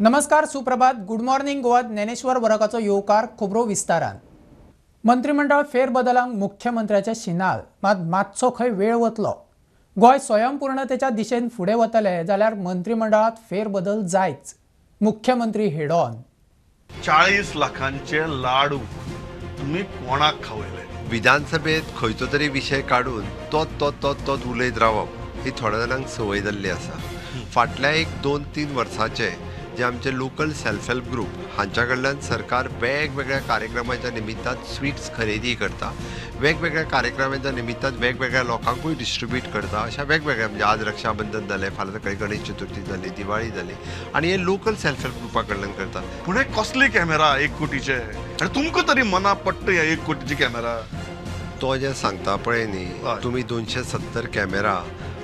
नमस्कार, सुप्रभात, good morning Goa. Dnyaneshwar वरकाचो येवकार खबरो विस्तारान. मंत्रिमंडळ फेरबदलांक मुख्यमंत्र्याचे शिनाल, मात मातसो खंय वेळ वतलो. गोंय स्वयंपूर्णतेच्या दिशेन फुडें वतले जाल्यार मंत्रिमंडळात फेरबदल जायच. मुख्यमंत्री हेडॉन. 40 लाखांचे लाडू तुम्ही कोणाक खावयले? विधानसभेत खंयचो तरी विशय काडून तो तो तो तोच उलयत रावप ही थोड्या जाणांक संवय जाल्ली आसा. फाटल्या 1-2-3 वर्साचे जे आमचे लोकल सेल्फ हेल्प ग्रुप हांच्या कडल्यान सरकार वेगवेगळ्या कार्यक्रमाच्या निमित्तान स्वीट्स खरेदी करता, वेगवेगळ्या कार्यक्रमाच्या निमित्तान वेगवेगळ्या लोकांकूय डिस्ट्रिब्यूट करता. अशा वेगवेगळ्या म्हणजे आज रक्षाबंधन जालें, फाल्यां सकाळी गणेश चतुर्थी जाली, दिवाळी जाली, आनी हे लोकल सेल्फ हेल्प ग्रुपा कडल्यान करता. पूण हे कसले कॅमेरा 1 कोटीचे? आनी तुमकां तरी मना पडटा ह्या 1 कोटीचे कॅमेरा? तो जे सांगता पळय न्ही, तुमी 270 कॅमेरा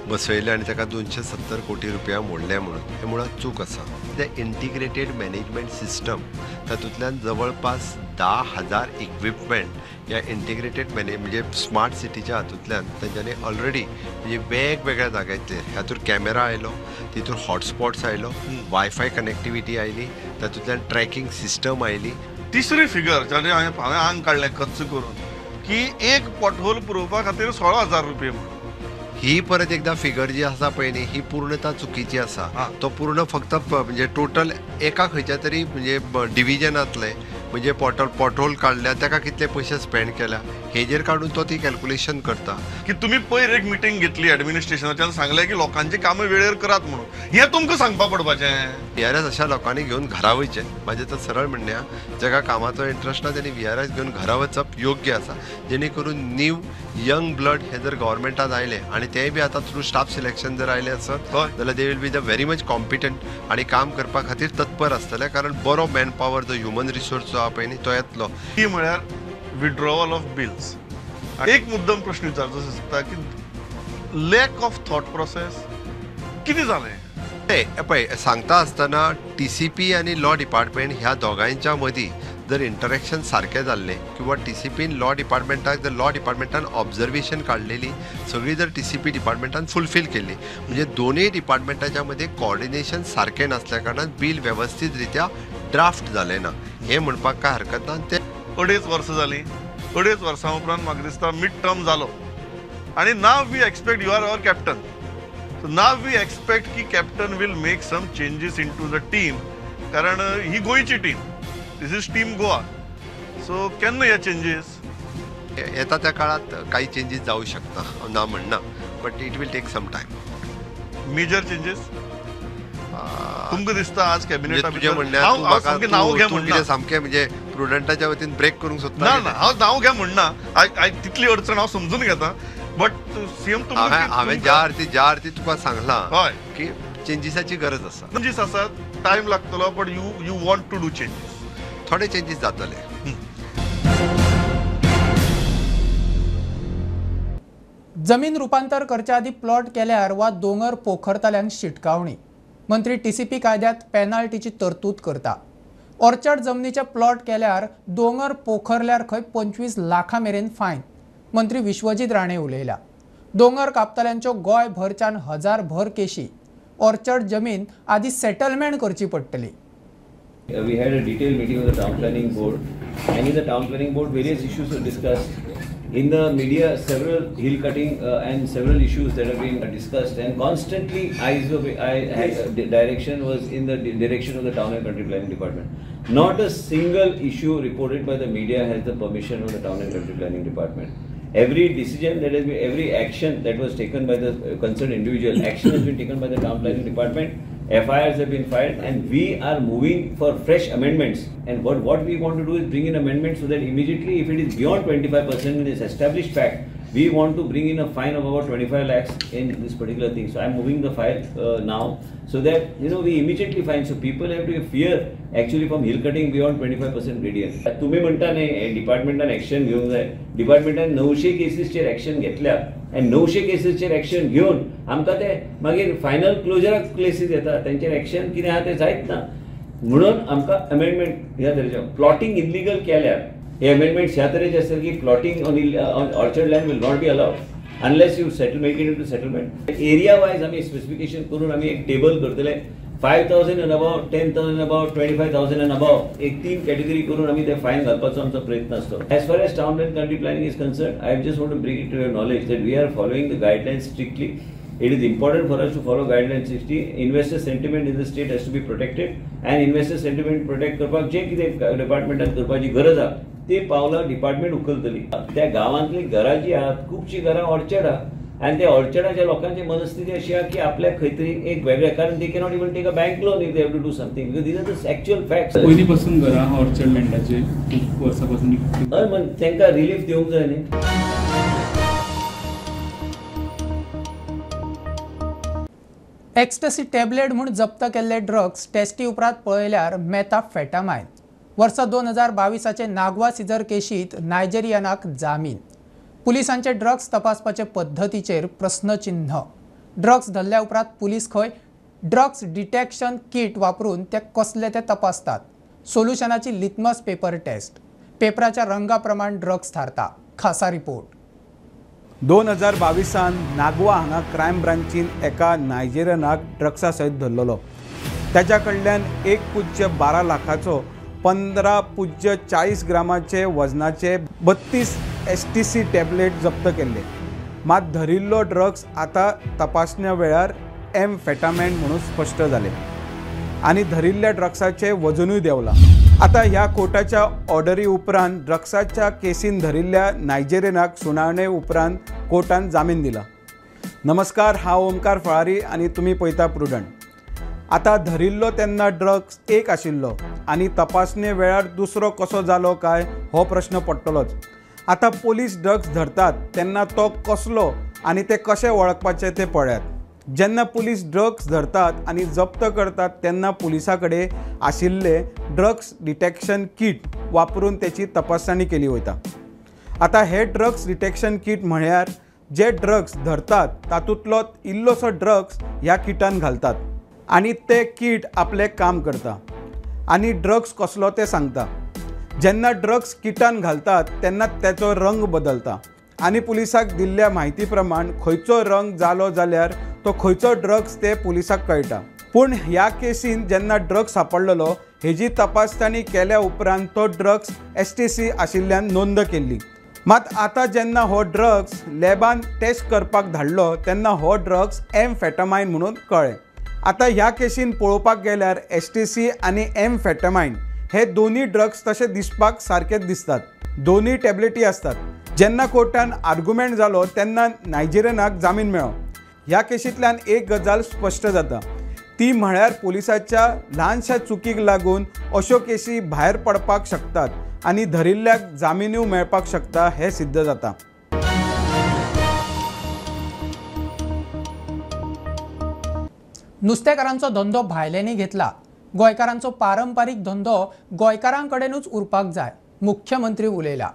बसयले आनी ताका 270 कोटी रुपया मोडले म्हणून, हे मुळात चूक आसा. ते इंटिग्रेटेड मॅनेजमेंट सिस्टम तातूंतल्यान जवळपास 10,000 इक्विपमेंट ह्या इंटिग्रेटेड म्हणजे स्मार्ट सिटीच्या हातूंतल्यान तेंच्यांनी ऑलरेडी म्हणजे वेगवेगळ्या जाग्यांचेर हातूंत कॅमेरा आयलो, तितून हॉटस्पॉट्स आयलो, वायफाय कनेक्टिविटी आयली, तातूंतल्यान ट्रॅकिंग सिस्टम आयली. तिसरी फिगर जाणें हांवें आंग काडलें खर्च करून की एक पोटहोल पुरोवपा खातीर 16,000 रुपये म्हणून. ही परत एकदा फिगर जी आसा पळय न्ही, ही पूर्णता चुकीची आसा. तो पूर्ण फक्त म्हणजे टोटल एका खंयच्या तरी म्हणजे डिविजनांतले म्हणजे पोटहोल काडल्या ताका कितले पयशे स्पेंड केल्या हेजेर काडून तो ती कॅल्क्युलेशन करता. की तुमी पयर एक मिटींग घेतली एडमिनिस्ट्रेशनाच्यान, सांगलें की लोकांची कामां वेळेर करात म्हणून, हें तुमकां सांगपा पडपाचें. व्हीआरएस अशा लोकांनी घेवन घरा वयचें. म्हाजें तर सरळ म्हणणें आहा, जाका कामाचो इंट्रस्ट ना तेणी व्हीआरएस घेवन घरा वचप योग्य आसा, जेणे करून न्यू यंग ब्लड हे जर गव्हर्मेंटात आयले आनी तेय बी आतां थ्रू स्टाफ सिलेक्शन जर आयले आसत जाल्यार they will be the very much competent आनी काम करपा खातीर तत्पर आसतले, कारण बरो मॅन पावर जो ह्युमन रिसोर्स जो आहा पळय न्ही तो येतलो. ती म्हळ्यार विड्रॉवल ऑफ बिल्स. एक मुद्दम प्रश्न विचारचो दिसता की लॅक ऑफ थॉट प्रोसेस कितें जालें? पळय, सांगता आसतना टीसीपी आनी लॉ डिपार्टमेंट ह्या दोगांयच्या मदीं जर इंटरेक्शन सारकें जाल्लें किंवा टीसीपीन लॉ डिपार्टमेंटाक जर लॉ डिपार्टमेंटान ऑब्जर्वेशन काडलेली सगळी जर टीसीपी डिपार्टमेंटान फुलफील केल्ली, म्हणजे दोनूय डिपार्टमेंटाच्या मदीं कॉर्डिनेशन सारकें नासल्या कारणान बील वेवस्थीत रित्या ड्राफ्ट जालें ना हें म्हणपाक कांय हरकत ना. ते 2.5 वर्सां जालीं, 2.5 वर्सां उपरांत म्हाका दिसता मिड टर्म जालो आनी now we expect you are our captain, so now we expect की captain will make some changes in to the team, कारण ही गोंयची team, this is team Goa. So केन्ना हे चेंजीस? येता त्या काळात काही चेंजीस जाऊ शकता, ना म्हणना, but it will take some time. Major changes तुमकां दिसता आज कॅबिनेट? तुजें म्हणणें सामकें म्हणजे प्रुडंटाच्या वतीन ब्रेक करूंक सोदता? ना ना, हांव नांव घे म्हणना, तितली अडचण हांव समजून घेता, बट सीएम हांवें ज्या अर्थी तुका सांगलां की चेंजीसाची गरज आसा. चेंजीस आसात, टायम लागतलो, but you want to do changes. थोडे चेंजीस जातले. जमीन रुपांतर करच्या आदी प्लॉट केल्यार वा दोंगर पोखरतल्यांक शिटकावणी. मंत्री टीसीपी कायद्यात पेनाल्टीची तरतूद करता. ऑर्चर्ड जमनीचे प्लॉट केल्यार दोंगर पोखरल्यार खंय 25 लाखां मेरेन फायन. मंत्री विश्वजीत राणे उलयला. दोंगर कापतल्यांच्यो गोंय भरच्यान 1000 भर केशी. ऑर्चर्ड जमीन आदी सेटलमेंट करची पडटली. We had a detailed meeting with the town planning board, and in the town planning board various issues were discussed. In the media, several hill cutting and several issues that have been discussed, and constantly direction was in the direction of the town and country planning department. Not a single issue reported by the media has the permission of the town and country planning department. Every decision that has been, every action that was taken by the concerned individual, action has been taken by the town planning department. FIRs have been filed, and we are moving for fresh amendments. And what we want to do is bring in amendments so that immediately, if it is beyond 25% in this established fact, we want to bring in a fine of about 25 lakhs in this particular thing. So I am moving the file now so that, you know, we immediately find. So people have to fear actually from hill cutting beyond 25% gradient. तुम्ही म्हणता नाही डिपार्टमेंटान action घेवंक जाय. डिपार्टमेंटान 900 केसीसचेर action घेतल्या आनी 900 केसीसचेर action घेवन आमकां ते मागीर फायनल क्लोजराक केसीस येता, तेंचेर ॲक्शन कितें आहा तें जायत ना. म्हणून आमकां अमेंडमेंट ह्या तरेचे प्लॉटिंग इलिगल केल्यार हे अमेंडमेंट्स ह्या तरेचे आसतात की plotting on orchard land will not be allowed unless you settle make it into settlement. Area wise आमी स्पेसिफिकेशन करून आमी एक टेबल करतले 5,000 and above, 10,000 above, 25,000 and above एक तीन कॅटेगरी करून आमी ते फायन घालपाचो आमचो प्रयत्न आसतो. As far as town and country planning is concern, I just want to bring it to your knowledge that we are following the guidelines strictly. It is important for us to follow guidelines strictly. Investor sentiment in the state has to be protected and investor sentiment protect करपाक जे कितें डिपार्टमेंटान करपाची गरज आसा ते पावलां department उखलतली. त्या गांवांतली घरां जी आहात खुबशीं घरां ऑर्चर्ड आहा आनी त्या ऑर्चर्डाच्या लोकांची मनस्थिती अशी आहा की आपल्याक खंय तरी एक वेगळें, कारण they cannot even take a bank loan if they have to do something because these are the actual facts. पयलीं पासून घरां ऑर्चर्ड लँडाचेर खूब वर्सां पासून, हय, म्हण तांकां रिलीफ दिवंक जाय न्ही. एक्स्टसी टॅबलेट म्हूण जप्त केल्ले ड्रग्स टेस्टी उपरांत पळयल्यार मेथाफेटामायन. वर्सा 2022 नागवा सिजर केशींत नायजेरियनाक जामीन. पुलिसांचे ड्रग्स तपासपाचे पद्दतीचेर प्रस्नचिन्ह. ड्रग्स धरल्या उपरांत पुलीस खंय ड्रग्स डिटेक्शन किट वापरून ते कसले ते तपासतात. सोल्युशनाची लिटमस पेपर टेस्ट, पेपराच्या रंगा प्रमाण ड्रग्स थारता. खासा रिपोर्ट. 2022 नागवा हांगा क्रायम ब्रांचीन एका नायजेरियनाक ड्रग्सा सयत धरलेलो. ताच्या कडल्यान 1.12 लाखाचो 15.40 ग्रामाचे वजनाचे 32 STC tablet जप्त केल्ले. मात धरिल्लो ड्रग्स आतां तपासण्या वेळार एम्फेटामायन म्हणून स्पश्ट जालें आनी धरिल्ल्या ड्रग्साचें वजनूय देंवलां. आतां ह्या कोर्टाच्या ऑर्डरी उपरांत ड्रग्साच्या केसीन धरिल्ल्या नायजेरियनाक सुनावणे उपरांत कोर्टान जामीन दिला. नमस्कार, हांव ओमकार फळारी आनी तुमी पळयता प्रुडंट. आतां धरिल्लो तेन्ना ड्रग्स एक आशिल्लो आनी तपासणे वेळार दुसरो कसो जालो काय हो प्रश्न पडटलोच. आतां पोलीस ड्रग्स धरतात तेन्ना तो कसलो आनी ते कशें वळखपाचें तें पळयात. जेन्ना पुलीस ड्रग्स धरतात आनी जप्त करतात तेन्ना पुलिसां कडेन आशिल्ले ड्रग्स डिटेक्शन किट वापरून तेची तपासणी केली वता. आतां हे ड्रग्स डिटेक्शन किट म्हळ्यार जे ड्रग्स धरतात तातूंतलो इल्लोसो ड्रग्स ह्या किटान घालतात आनी ते किट आपलें काम करता आनी ड्रग्स कसलो तें सांगता. जेन्ना ड्रग्स किटान घालतात तेन्ना तेचो रंग बदलता आनी पुलिसाक दिल्ल्या म्हायती प्रमाण खंयचो रंग जालो जाल्यार तो खंयचो ड्रग्स ते पुलिसाक कळटा. पूण ह्या केसीन जेन्ना ड्रग्स सापडलेलो हेजी तपासणी केल्या उपरांत तो ड्रग्स STC आशिल्ल्यान नोंद केल्ली. मात आतां जेन्ना हो ड्रग्स लॅबान टेस्ट करपाक धाडलो तेन्ना हो ड्रग्स एम्फेटामायन म्हणून कळ्ळें. आतां ह्या केसीन पळोवपाक गेल्यार STC आनी एम्फेटामायन हे दोनूय ड्रग्स तशे दिसपाक सारकेच दिसतात. दोनूय टॅबलेटी आसतात. जेन्ना कोर्टान आर्ग्युमेंट जालो तेन्ना नायजेरियनाक जामीन मेळ्ळो. ह्या केशींतल्यान एक गजाल स्पश्ट जाता ती म्हळ्यार पुलिसाच्या ल्हानशा चुकीक लागून अश्यो केशी भायर पडपाक शकतात आनी धरिल्ल्याक जामिनूय मेळपाक शकता हें सिद्ध जाता. नुस्तेकारांचो धंदो भायल्यांनी घेतला. गोंयकारांचो पारंपारीक धंदो गोंयकारांकडेनूच उरपाक जाय, मुख्यमंत्री उलयला.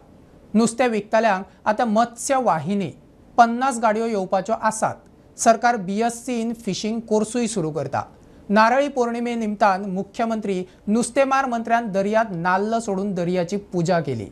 नुस्तें विकतल्यांक आतां मत्स्य वाहिनी 50 गाडयो येवपाच्यो आसात. सरकार BSc in fishing कोर्सूय सुरू करता. नारळी पौर्णिमे निमतान मुख्यमंत्री नुस्तेमार मंत्र्यान दर्यांत नाल्ल सोडून दर्याची पूजा केली.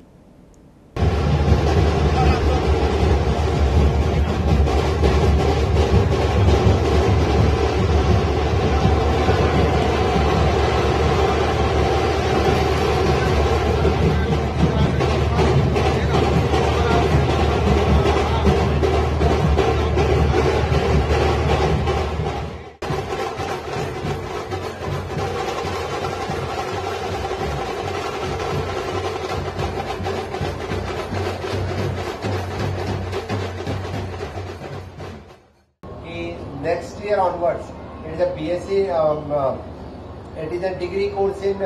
Next year onwards, it is a BSc, it is a degree course in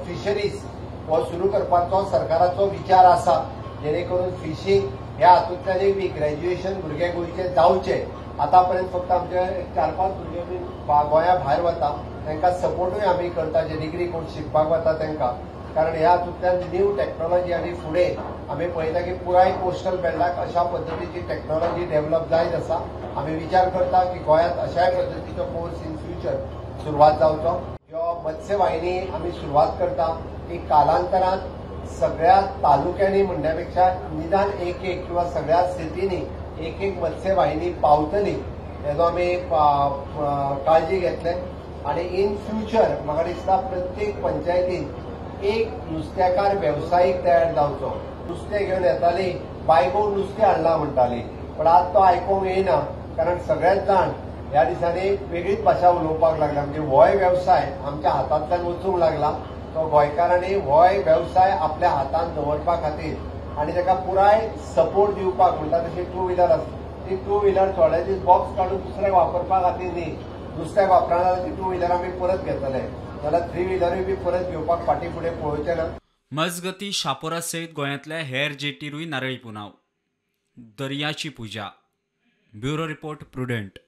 fisheries. हो सुरू करपाचो सरकाराचो विचार आसा, जेणे करून फिशींग ह्या हातूंतल्यानूय बी ग्रॅज्युएशन भुरगे गोंयचे जावचे. आतां पर्यंत फक्त आमचे 4-5 भुरगे बी गोंया भायर वता, तांकां सपोर्टूय आमी करता जे डिग्री कोर्स शिकपाक वता तांकां, कारण ह्या हातूंतल्यान न्यू टॅक्नॉलॉजी आनी फुडें आमी पळयता की पुराय कोस्टल बेल्टाक अशा पद्दतीची टॅक्नॉलॉजी डेव्हलप जायत आसा. आमी विचार करता की गोंयांत अशाय पद्दतीचो कोर्स इन फ्युचर सुरवात जावचो. किंवा मत्स्यवाहिनी आमी सुरवात करता की कालांतरान सगळ्या तालुक्यांनी म्हणण्या पेक्षा निदान एक एक किंवा सगळ्या सिटींनी एक एक मत्स्यवाहिनी पावतली हेजो आमी काळजी घेतले. आनी इन फ्युचर म्हाका दिसता प्रत्येक पंचायतीन एक नुस्त्याकार वेवसायीक तयार जावचो. नुस्तें घेवन येताली, बायको नुस्तें हाडलां म्हणटाली, पण आज तो आयकूंक येना, कारण सगळेच जाण ह्या दिसांनी वेगळीच भाशा उलोवपाक लागला. म्हणजे होय वेवसाय आमच्या हातांतल्यान वचूंक लागला. तो गोंयकारांनी होय वेवसाय आपल्या हातांत दवरपा खातीर आनी ताका पुराय सपोर्ट दिवपाक म्हणटा तशी टू व्हिलर आसता, ती टू व्हिलर थोडे दीस बॉक्स काडून दुसऱ्याक वापरपा खातीर न्ही, दुसऱ्याक वापरना जाल्यार ती टू व्हिलर आमी परत घेतले, जाल्यार थ्री व्हिलरूय बी परत घेवपाक फाटीं फुडें पळोवचें ना. मजगती शापोरा सयत गोंयांतल्या हेर जेटीरूय नारळी पुनाव. दर्याची पुजा. Bureau report, Prudent.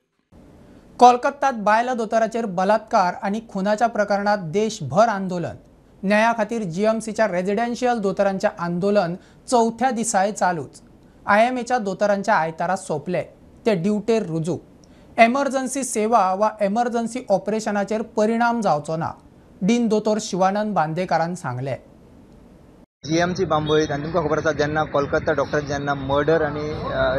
कोलकात्तात बायला दोतोराचेर बलात्कार आनी खुनाच्या प्रकरणात देशभर आंदोलन. न्याया खातीर जीएमसीच्या रेजिडेन्शियल दोतोरांचें आंदोलन चवथ्या दिसाय चालूच. आयएमएच्या दोतोरांच्या आयतारा सोंपले, ते ड्युटेर रुजू. एमर्जन्सी सेवा वा एमर्जन्सी ऑपरेशनाचेर परिणाम जावचो ना, डीन दोतोर शिवानंद बांदेकारान सांगलें. जीएमसी बांबोळीत आनी तुमकां खबर आसा जेन्ना कोलकाता डॉक्टर जेन्ना मर्डर आनी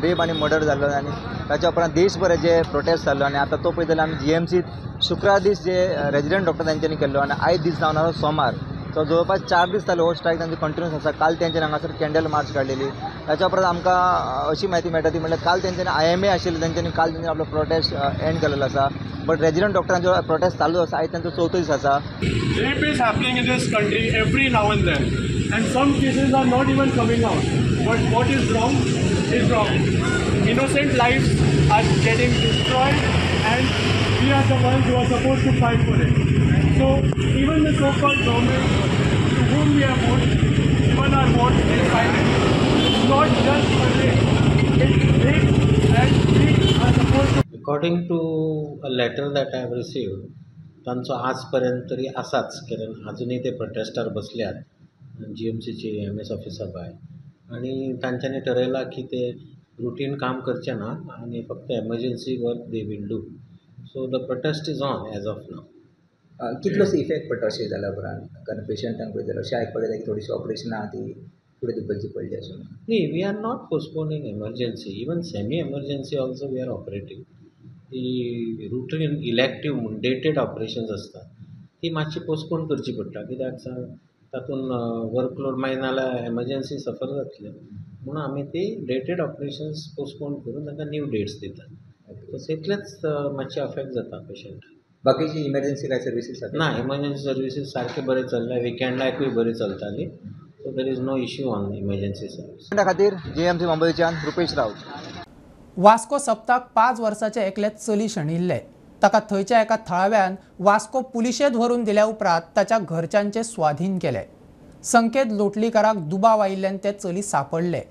रेप आनी मर्डर जाल्लो आनी ताच्या उपरांत देशभर जे प्रोटेस्ट जाल्लो आनी आतां तो पळयत जाल्यार आमी जीएमसीत शुक्रार दीस जे रेजिडंट डॉक्टर तांच्यांनी केल्लो आनी आयज दीस जावन आसा सोमार, सो जवळपास 4 दीस जाले हो स्ट्रायक तांचो कंटिन्यूस आसा. काल तेंच्यानी हांगासर कॅन्डल मार्च काडलेली. ताच्या उपरांत आमकां अशी म्हायती मेळटा ती म्हणल्यार काल तेंच्यांनी आयएमए आशिल्ले तेंच्यांनी काल तेंच्यांनी आपलो प्रोटेस्ट एंड केलेलो आसा. बट रेजिडंट डॉक्टरांचो प्रोटेस्ट चालू आसा, आयज तांचो चवथो दीस आसा. Rape is happening in this country every now and then, and some cases are not even coming out. But what is wrong is wrong. Innocent lives are getting destroyed, and we are the ones who are supposed to fight for it. So even the so-called government to whom we have voted, even our vote is fighting. It's not just a rape. It's rape, and we are supposed to. According to a letter that I have received, तांचो आज पर्यंत तरी आसाच, कारण आजुनूय ते प्रोटेस्टार बसल्यात जीएमसीचे M S ऑफिसा भायर आनी तांच्यांनी ठरयलां की ते रुटीन काम करचे ना आनी फक्त emergency work they will do. So the protest is on as of now. कितलोसो इफेक्ट पडटा अशें जाल्या उपरांत, कारण पेशंटांक पळयत जाल्यार अशें आयकपाक येता की थोडीशीं ऑपरेशनां आहा ती फुडें धुकलची पडली अशें म्हणून. न्ही, we are not postponing emergency, even semi emergency also we are operating. ती रुटीन इलेक्टीव म्हूण डेटेड ऑपरेशन्स आसता ती मातशी पोस्टपोन करची पडटा, कित्याक सांग तातूंत वर्कलोड मागीर नाल्यार एमर्जन्सी सफर जातले म्हणून आमी ती डेटेड ऑपरेशन्स पोस्टपोन करून तांकां न्यू डेट्स दितात. सो इतलेंच मातशें अफेक्ट जाता पेशंटाक. बाकीची इमर्जन्सी काय सर्विसीस ना, इमर्जन्सी सर्विसीस सारके बरें चल्ल्या, विकेंडाकूय बरी चलताली. So there is no issue on emergency service. खातीर जीएमसी बांबोळीच्यान रुपेश राऊत. वास्को सप्ताक 5 वर्साचे एकले चली शेणिल्ले. ताका थंयच्या एका थळाव्यान वास्को पुलिशेंत व्हरून दिल्या उपरांत ताच्या घरच्यांचे स्वाधीन केले. संकेत लोटलीकाराक दुबाव आयिल्ल्यान ते चली सापडले.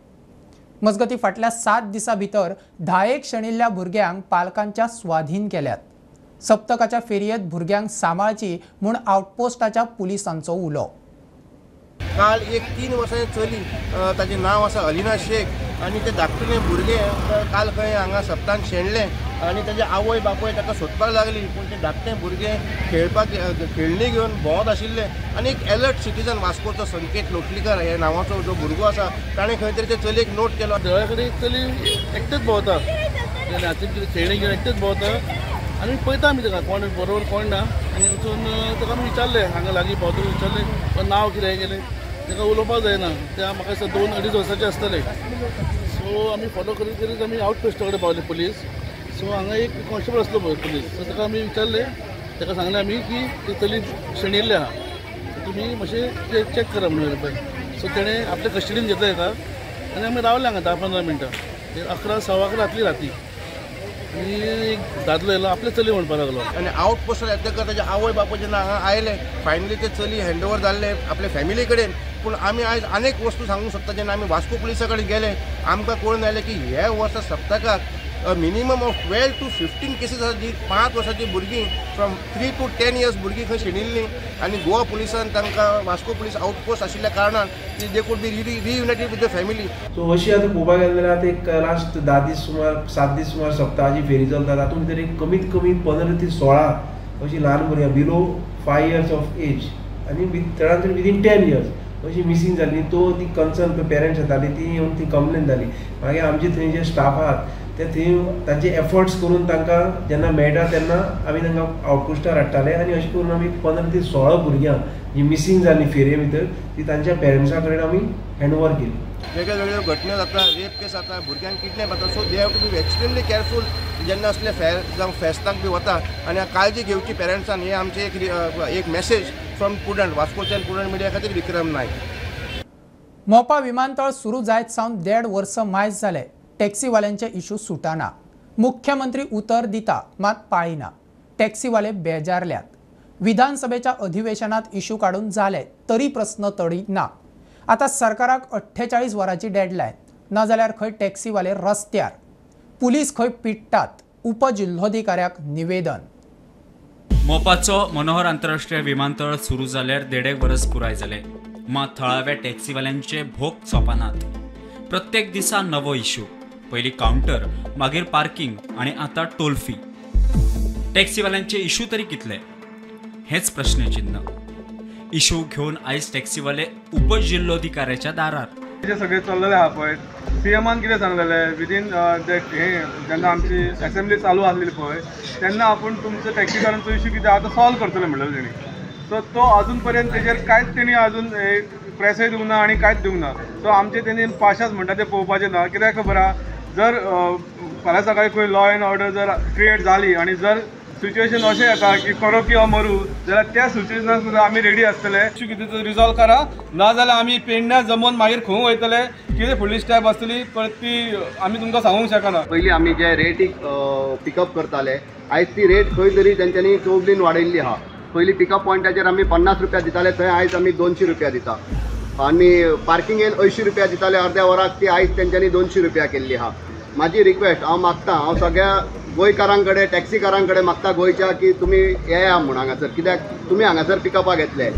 मजगती फाटल्या 7 दिसां भितर 10 शेणिल्ल्या भुरग्यांक पालकांच्या स्वाधीन केल्यात. सप्तकाच्या फेरयेंत भुरग्यांक सांबाळची म्हूण आउटपोस्टाच्या पुलिसांचो उलो. काल एक 3 वर्सांचे चली, ताचें नांव आसा अलिना शेख, आनी ते धाकटुलें भुरगें काल खंय हांगा सप्तान शेणलें आनी ताजे आवय बापूय ताका सोदपाक लागली, पूण तें धाकटें भुरगें खेळपाक खेळणी घेवन भोंवत आशिल्लें आनी एक एलर्ट सिटीजन वास्कोचो संकेत लोटलीकर हे नांवाचो जो भुरगो आसा ताणें खंय तरी ते चलयेक नोट केलो. देवळा कडेन चली एकटेच भोंवता, हातीन कितें खेळणी घेवन एकटेच भोंवता आनी पळयता आमी ताका कोण बरोबर कोण ना, आनी वचून ताका आमी विचारलें हांगा लागीं भोंवता विचारलें नांव कितें गेलें, ताका उलोवपाक जायना, ते म्हाका दिसता 2-2.5 वर्साचें आसतलें. सो आमी फॉलो करीत करीत आमी आवट पोस्टा कडेन पावले पुलीस. सो हांगा एक कॉन्स्टेबल आसलो पळय पुलीस, सो ताका आमी विचारलें, ताका सांगलें आमी की ती चली शेणिल्लें आहा, तुमी मातशें चॅक करा म्हणून पळय. सो तेणें आपल्या कस्टडीन घेतलें ताका आनी आमी रावले हांगा 10-15 मिनटां. 11, 11:15 जातली राती आनी एक दादलो येयलो आपले चली म्हणपाक लागलो आनी आवट पोस्टार येतकच ताजे आवय बापूय जेन्ना हांगा आयले फायनली ते चली हँड ओवर जाल्ले आपले फॅमिली कडेन. पूण आमी आयज अनेक वस्तू सांगूंक सोदता, जेन्ना आमी वास्को पुलिसा कडेन गेले आमकां कळून आयलें की हे वर्सा सप्तकाक minimum of 12 to 15 cases आसा जी 5 वर्सांची भुरगीं फ्रॉम 3 to 10 years भुरगीं खंय शेणिल्लीं आनी गोवा पुलिसान तांकां वास्को पुलीस आउटपोस्ट आशिल्ल्या कारणान ती they could be reunited with the family. So अशी आतां पळोवपाक गेलें जाल्यार आतां एक लास्ट 10 दीस सुमार 7 दीस सुमार सप्ताहाची फेरी चलता, तातूंत भितर एक कमीत कमी 15 ते 16 अशी ल्हान भुरग्यां बिलो 5 इयर्स ऑफ एज आनी चडांत चड विदीन 10 इयर्स अशी मिसींग जाली. तो ती कन्सर्न पेरंट्स येताली ती येवन ती कंप्लेन जाली. मागीर आमचे थंय जे स्टाफ आहात ते थंय तांचे एफर्ट्स करून तांकां जेन्ना मेळटा तेन्ना आमी तांकां आउटपोस्टार हाडटाले आनी अशें करून आमी 15 ते 16 भुरग्यां जी मिसींग जाली फेरये भितर ती तांच्या पेरंट्सां कडेन आमी हँड ओवर केली. वेगळे वेगळे घटना जाता, रेप केस जाता, भुरग्यांक किडनॅप जाता. So they have to be extremely careful जेन्ना असले जावं फेस्तांक बी वता आनी काळजी घेवची पेरंट्सान. हे आमचे एक मॅसेज फ्रॉम प्रुडंट वास्कोच्यान प्रुडंट मिडिया खातीर विक्रम नायक. मोपा विमानतळ सुरू जायत सावन 1.5 वर्स मायज जाले, टॅक्सीवाल्यांचे इशू सुटाना. मुख्यमंत्री उतर दिता मात पाळिना. टॅक्सीवाले बेजारल्यात. विधानसभेच्या अधिवेशनात इशू काडून जाले तरी प्रस्न तडी ना. आता सरकाराक 48 वरांची डेडलायन, ना जाल्यार खंय टॅक्सीवाले रस्त्यार, पुलीस खंय पिट्टात. उपजिल्होधिकाऱ्याक निवेदन. मोपाचो मनोहर आंतरराष्ट्रीय विमानतळ सुरू जाल्यार 1.5 वर्स पुराय जाले, मात थळाव्या टॅक्सीवाल्यांचे भोग सोंपनात. प्रत्येक दिसा नवो इशू, पयलीं कावंटर, मागीर पार्किंग आनी आतां टोल फी. टॅक्सीवाल्यांचे इशू तरी कितले हेच प्रश्नचिन्ह. इशू घेवन आयज टॅक्सीवाले उपजिल्होधिकाऱ्याच्या दारार. जे सगळे चल्लेले आहा पळय, सीएमान कितें सांगलेलें विदीन that हे जेन्ना आमची असेंब्ली चालू आसलेली पळय तेन्ना आपूण तुमचो टॅक्सीकारांचो इशू कितें आहा तो सॉल्व करतले म्हणलेलो तेणी. सो तो अजून पर्यंत तेजेर कांयच तेणी अजून प्रेसय दिवंक ना आनी कांयच दिवंक ना. सो आमचे तेणी पाशास म्हणटा ते पळोवपाचें ना. कित्याक खबर आहा, जर फाल्यां सकाळीं खंय लॉ एंड ऑर्डर जर क्रिएट जाली आनी जर सिच्युएशन अशें येता की करो किंवा मरू, जाल्यार त्या सिच्युएशनाक सुद्दां आमी रेडी आसतले. इशू कितें तो रिजॉल्व करा, ना जाल्यार आमी पेडण्या जमोवन मागीर खंय वयतले, कितें फुडली स्टेप आसतली परत ती आमी तुमकां सांगूंक शकना. पयलीं आमी जे रेटीक पिकअप करताले, आयज ती रेट खंय तरी तेंच्यांनी चौगुलीन वाडयल्ली आहा. पयलीं पिकअप पॉयंटाचेर आमी 50 रुपया दिताले, थंय आयज आमी 200 रुपया दिता. आनी पार्किंगेन 80 रुपया दिताले अर्द्या वराक, ती आयज तेंच्यांनी 200 रुपया केल्ली आहा. म्हाजी रिक्वेस्ट हांव मागता, हांव सगळ्या गोंयकारां कडेन टॅक्सीकारां कडेन मागता गोंयच्या की तुमी येया म्हूण हांगासर, कित्याक तुमी हांगासर पिकअपाक येतले.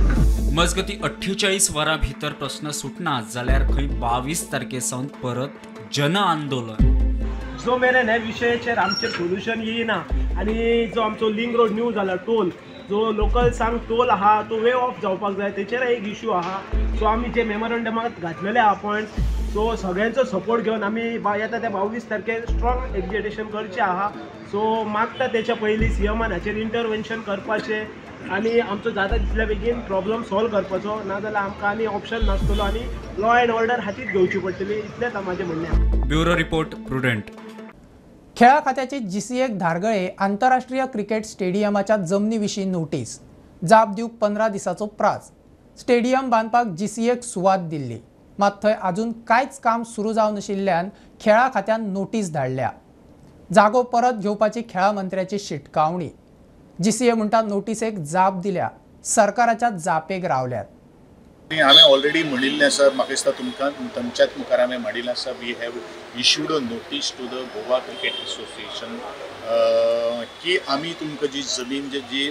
मजगती 48 वरां भितर प्रश्न सुटना जाल्यार खंय 22 तारखे सावन परत जन आंदोलन. जो मेरेन ह्या विशयाचेर आमचें सोल्युशन येयना आनी जो आमचो लिंक रोड न्यू जाला टोल, जो लोकल्सांक टोल आहा तो वे ऑफ जावपाक जाय, तेचेर एक इशू आहा. सो आमी जे मेमोरंडमाक घातलेले आहा पॉयंट्स, सो सगळ्यांचो सपोर्ट घेवन आमी येता त्या 22 तारखेर स्ट्रॉंग एजिटेशन करचें आहा. सो मागता तेच्या पयलीं सीएमान हाचेर इंटरवेन्शन करपाचें आनी आमचो जाता तितल्या बेगीन प्रॉब्लम सॉल्व करपाचो, नाजाल्यार आमकां आनी ऑप्शन नासतलो आनी लॉ एंड ऑर्डर हातीत घेवची पडटली, इतलेंच म्हाजें म्हणणें. Bureau report, Prudent. खेळा खात्याची जीसीएक धारगळे आंतरराष्ट्रीय क्रिकेट स्टेडियमाच्या जमनी विशीं नोटीस. जाप दिवंक 15 दिसाचो प्रास. स्टेडियम बांदपाक जीसीएक सुवात दिल्ली, मात थंय अजून कांयच काम सुरू जावं नाशिल्ल्यान खेळा खात्यान नोटीस धाडल्या. जागो परत घेवपाची खेळा मंत्र्याची शिटकावणी. जीसीए म्हणटा नोटीसेक जाप दिल्या, सरकाराच्या जापेक रावल्यात. हांवें ऑलरेडी म्हणिल्लें आसा, म्हाका दिसता तुमकां तुमच्याच मुखार हांवें म्हणिल्लें आसा, we have issued a notice to the Goa cricket association की आमी तुमकां जी जमीन जी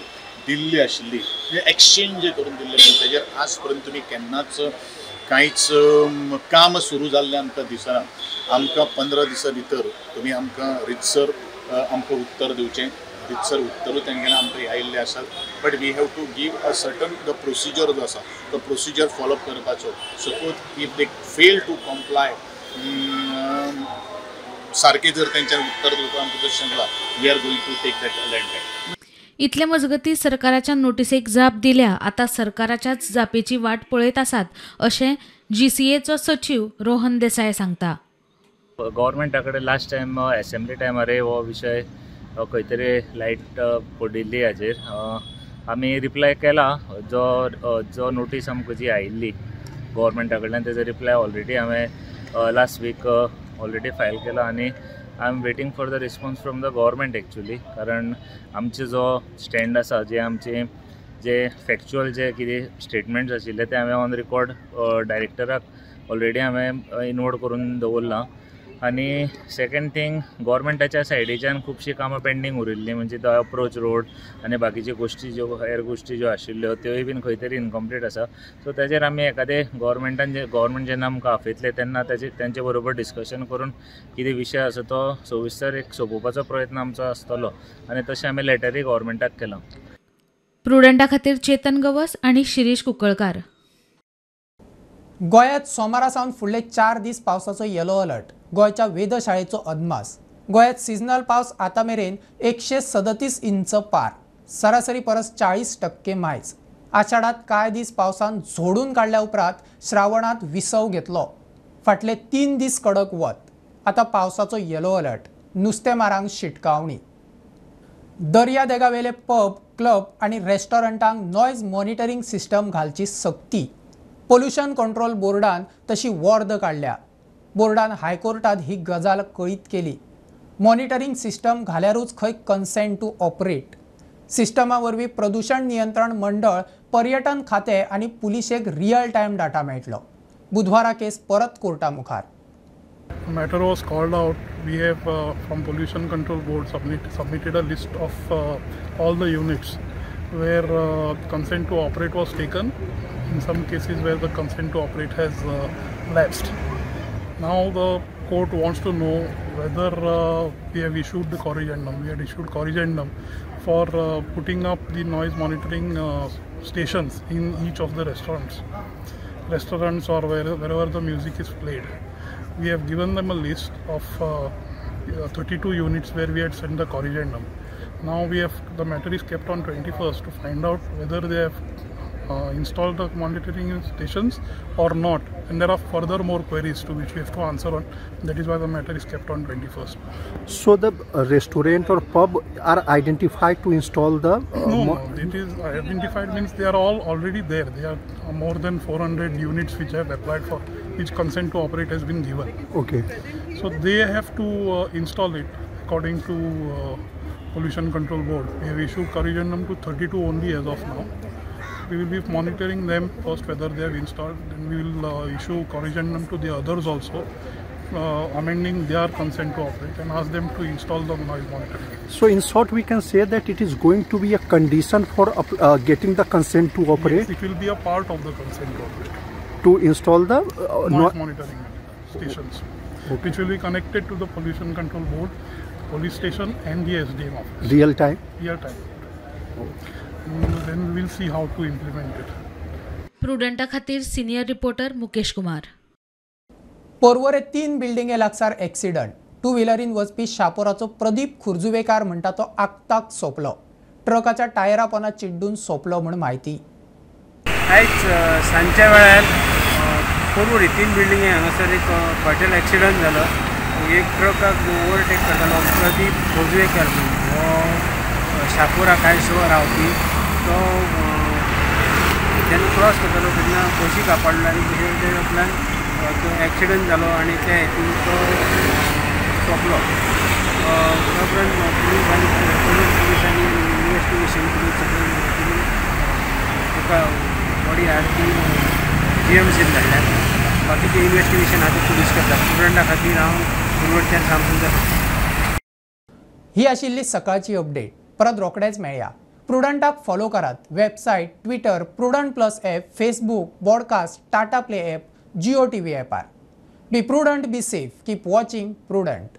दिल्ली आशिल्ली एक्सचेंज करून दिल्ली आशिल्ली तेजेर आज पर्यंत तुमी केन्नाच कांयच काम सुरू जाल्लें आमकां दिसना. आमकां 15 दिसां भितर तुमी आमकां रितसर आमकां उत्तर दिवचें, रितसर उत्तरूय तेंगेलें आमकां आयिल्लें आसा. But we have to give a certain the procedure जो आसा तो प्रोसिजर फॉलोअप करपाचो. Suppose if they fail to comply, सारकें जर तेंच्यान उत्तर दिवपाक आमकां जर सांगलां, we are going to take that land back. इतले मजगती सरकाराच्या नोटिसेक जाप दिल्या, आतां सरकाराच्याच जापेची वाट पळयत आसात अशें जीसीएचो सचीव रोहन देसाय सांगता. गव्हर्मेंटा कडेन लास्ट टायम असेंब्ली टायमार हो विशय खंय तरी लायट पडिल्ली हाजेर आमी रिप्लाय केला. जो जो नोटीस आमकां जी आयिल्ली गव्हर्मेंटा कडल्यान तेजो रिप्लाय ऑलरेडी हांवें लास्ट वीक ऑलरेडी फायल केला आनी I am waiting for the response from the government actually. कारण आमचे जो स्टँड आसा, जे आमचे जे फॅक्च्युअल जे कितें स्टेटमेंट्स आशिल्ले ते हांवें ऑन रिकॉर्ड डायरेक्टराक ऑलरेडी हांवें इनवर्ड करून दवरलां. आनी सेकंड थींग, गव्हर्मेंटाच्या सायडीच्यान खुबशीं कामां पेंडींग उरिल्लीं, म्हणजे तो अप्रोच रोड आनी बाकीच्यो गोश्टी ज्यो हेर गोश्टी ज्यो आशिल्ल्यो त्योय बीन खंय तरी इनकम्प्लीट आसा. सो तेजेर आमी एखादे गव्हर्मेंटान जे गव्हर्मेंट जेन्ना आमकां आपयतले तेन्ना तेजे तेंचे बरोबर डिस्कशन करून कितें विशय आसा तो सविस्तर एक सोंपोवपाचो प्रयत्न आमचो आसतलो आनी तशें आमी लेटरूय गव्हर्मेंटाक केलां. प्रुडंटा खातीर चेतन गवस आनी शिरीष कुंकळकार. गोंयांत सोमारा सावन फुडले 4 दीस पावसाचो येलो अलर्ट. गोंयच्या वेधशाळेचो अदमास. गोंयांत सिजनल पावस आतां मेरेन 137 इंच पार, सरासरी परस 40% मायज. आषाढात कांय दीस पावसान झोडून काडल्या उपरांत श्रावणांत विसव घेतलो. फाटले 3 दीस कडक वत. आतां पावसाचो येलो अलर्ट, नुस्तेमारांक शिटकावणी. दर्यादेगावेले पब, क्लब आनी रेस्टॉरंटांक नॉयज मॉनिटरींग सिस्टम घालची सक्ती. पोल्युशन कंट्रोल बोर्डान तशी वॉर्द काडल्या. बोर्डान हायकोर्टात ही गजाल कळीत केली. मॉनिटरींग सिस्टम घाल्यारूच खंय कन्सेंट टू ऑपरेट. सिस्टमा वरवीं प्रदूषण नियंत्रण मंडळ, पर्यटन खातें आनी पुलिशेक रियल टायम डाटा मेळटलो. बुधवारा केस परत कोर्टा मुखार. Matter was called out. We have from Pollution Control Board submitted a list of all the units where consent to operate was taken. In some cases where the consent to operate has lapsed. Now the court wants to know whether we have issued the corrigendum. We had issued corrigendum for putting up the noise monitoring stations in each of the restaurants or wherever the music is played. We have given them a list of 32 units where we had sent the corrigendum. Now we have, the matter is kept on 21st to find out whether they have installed the monitoring stations or not, and there are further more queries to which we have to answer on. That is why the matter is kept on 21st. So the restaurant or pub are identified to install the No, it is identified means they are all already there. There are more than 400 units which have applied for, which consent to operate has been given. Okay. So they have to install it according to Pollution Control Board. We have issued corrigendum to 32 only as of now. We will be monitoring them first whether they have installed, then we will issue corrigendum to the others also, amending their consent to operate and ask them to install the noise monitoring. So in short, we can say that it is going to be a condition for getting the consent to operate? Yes, it will be a part of the consent to operate. To install the noise monitoring stations, okay, which will be connected to the Pollution Control Board, police station and the SDM office. Real time? Real time. Okay. Then we will see how to implement it. प्रुडंटा खातीर senior reporter Mukesh Kumar. पोरवरे 3 बिल्डिंगे लागसार accident. Two व्हिलरीन वचपी शापोराचो प्रदीप खुर्जुवेकार म्हणटा तो आक्ताक सोंपलो. ट्रकाच्या टायरा पोना चिड्डून सोंपलो म्हूण म्हायती. आयज सांजच्या वेळार पोरवरी 3 बिल्डिंगे हांगासर एक फॅटल एक्सिडंट जालो. एक ट्रकाक ओवरटेक करतालो प्रदीप खोर्जुवेकार म्हणून, हो शापोरा कांयसो रावपी. तो जेन्ना क्रॉस करतालो तेन्ना बशी कापडलो आनी बशी उपरांत तो एक्सिडंट जालो आनी त्या हेतून तो सोंपलो. त्या उपरांत पुलिसांनी इन्वेस्टिगेशन करून सगळें करून ताका बॉडी हाडून जीएमसीन धाडल्या. बाकीचें इन्वेस्टिगेशन आतां पुलीस करतात. प्रुडंटा खातीर हांव कुरवडच्यान सामसून. ही आशिल्ली सकाळची अपडेट. परत रोखडेच मेळया. प्रुडंटाक फॉलो करात. Website, Twitter, Prudent plus app, Facebook, broadcast, Tata play app, Jio TV ॲपार. Be prudent, be safe, keep watching Prudent.